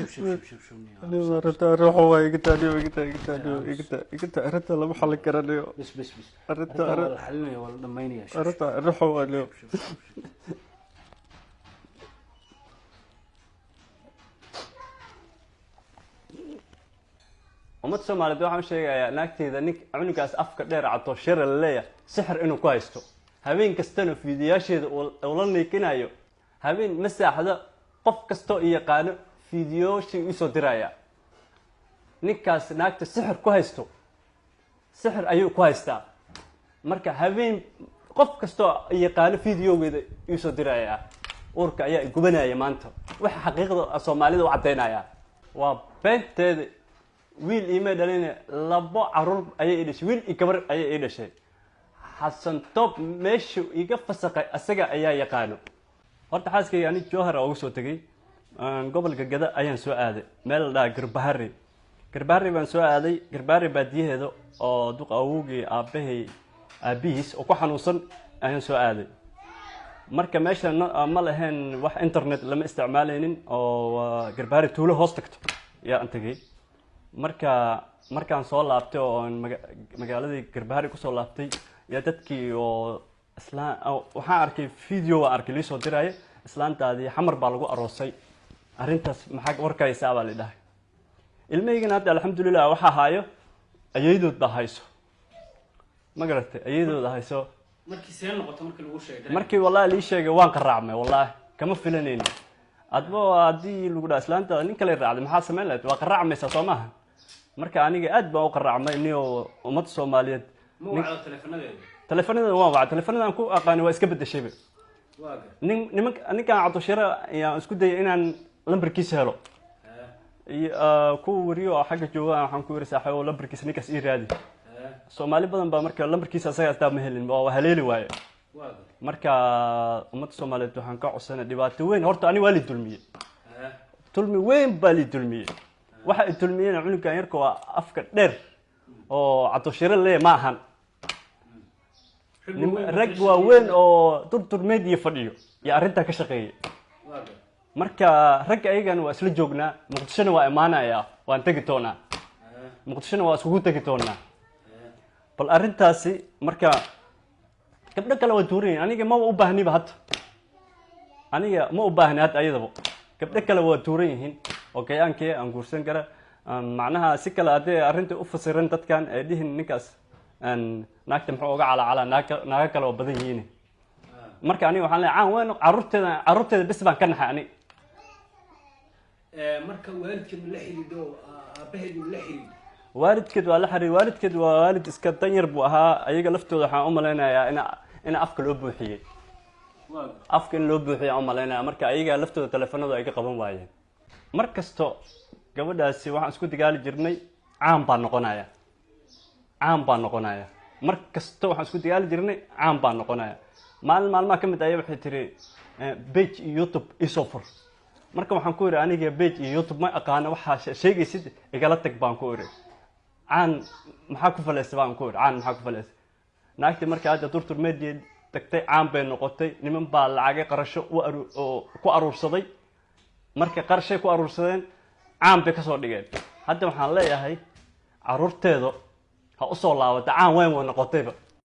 Shub shub shub shub shub niyo. Niyo arrinta ruuxa waa iga taa, niyo iga taa, iga taa, niyo iga taa, iga taa, arrinta lama xallin karanayo. Bas bas bas. Arrinta arrinta waa arrin la xalinaya, waa la dhamaynaya. Shub. Arrinta ruuxa waa, niyo. Shub shub shub. Ummadda Soomaaliyeed waxaan u sheegayaa naagteyda nink cunugaas afka dheer cato shira la leeyahay sixir inuu ku haysto, habeen kastana fiidiyaasheeda uu la niikinayo, habeen ma saaxdo, qof kastoo i yaqaano fiidiyooshii usoo diraya. Ninkaas naagta sixir ku haysto, sixir ayuu ku haystaa. Marka habeen qof kastoo i yaqaano fiidiyoogeeda iisoo diraya. Uurka ayaa gubanaya maanta. Waxa xaqiiqda Soomaalida u caddaynaya waa beenteeda. Wiil iima dhalin, labo caruur ayay ii dhashay, wiil iyo gabar ayay ii dhashay. Xasan Toob meeshuu iga fasaqay asaga ayaa yaqaano. Horta xaaskayga ani Jowhar uga soo tegay, gobolka Gada ayaan soo aaday, meel la dhaha Garbahari. Garbahari baan soo aaday, Garbahari baadiyaheeda oo duq awowgii aabbahay aabbihiis oo ku xanuunsan ayaan soo aaday. Marka meesha ma lahayn wax internet, lama isticmaalaynin, oo waa Garbahari tuulo hoos tagto yaa aan tegay. Marka markaan soo laabtay oo aan magaaladii Garbahari kusoo laabtay, yaa dadkii oo islaan waxaan arkay video, waan arkay liisoo diraya: "Islaantaadii Xamar baa lagu aroosay, arrintaas maxaa warkaysaa?" baa la dhahay. Ilmahaygana hadda alxamdulilah waxaa haayo ayaydood baa hayso, ma garatay? Ayadooda hayso. Markii see noqoto markii lagu sheegay? Markii wallahi lii sheegay waan qaraacmay, wallaahi kama filanaynin. Adba haddii lagu dhaha islaantaada nin kale raacday, maxaa samayn lahayd? Waa qaraacmaysaa, soo maaha? Marka aniga aad baan u qaraacmay, niyo. Ummadda Soomaaliyeed Ma wacdo taleefanadeeda? Taleefanada waan wacay, taleefanada aan ku aqaani waa iska bedeshayba. Waa gar. Nin nimanka ninkaan Cabdishire ayaan isku dayay inaan lambarkiisa helo iyo kuwa wariyo oo xagga jooga. Waxaan ku yiri: "Saaxiibo, lambarkiisa ninkaas ii raadi." Soomaali badan baa marka lambarkiisa asaga astaa ma helin, waa haleeli waaye. Waa gar. Marka ummadda Soomaaliyeed waxaan ka codsanay dhibaato weyn. Horta ani waa li dulmiyey, dulmi weyn baa li dulmiyey. Waxa i dulmiyeyna cunugan yarka waa afka dheer oo Cabdishire lee ma ahan. Rag waaweyn oo durdur media fadhiyo iyo arrintaa ka shaqeeyay. Waa gar. Marka ragga ayagana waa isla joognaa, Muqdishona waa imaanayaa, waan tegi doonaa Muqdishona, waa iskugu tegi doonaa bal arrintaasi. Marka gabdho kale waa tuurayin, aniga maba u baahniba hadda, aniga ma u baahni hadda ayadaba. Gabdho kale waa tuuran yihiin oo gayaankii aan guursan kara. Macnaha si kale haddii arrinta u fasiran dadkan ay dhihin ninkaas naagta muxuu uga calacalaa, naag naago kale oo badan yihiin. Marka aniga waxaan leeyahay caan weyn, carruurteeda, carruurteeda bes baan ka naxay ani. Marka waalidkeed ma la xidhiidho? Aabaheed ma la xidhiidho? Waalidkeed waa la xiriir. Waalidkeed waa waalid iska danyar buu ahaa. Ayaga laftooda waxaan u malaynayaa in afka loo buuxiyey. Waa gar. Afka in loo buuxiyey aan u malaynaya. Marka ayaga laftooda taleefanadu ay ka qaban waayeen. Mar kasto gabadhaasi waxaan isku dagaali jirnay caan baa noqonaya, caan baa noqonaya. Mar kasta waxaan isku dagaali jirnay caan baa noqonaya. Maalin maalmaha ka mid aya waxay tiri: "Page iyo YouTube isoo fur." Marka waxaan ku idhi: "Aniga page iyo YouTube ma aqaano, waxaa sheegaysid igala tag," baan ku idhi. "Caan maxaa ku falaysa?" baan ku idhi. "Caan maxaa ku falaysa?" Naagtii marka hadda Durtur Media tagtay, caan bay noqotay. Niman baa lacagay qarasho u aru oo ku aruursaday. Marka qarashay ku aruursadeen, caan bay kasoo dhigeen. Hadda waxaan leeyahay caruurteeda ha usoo laabata, caan weyn way noqotayba.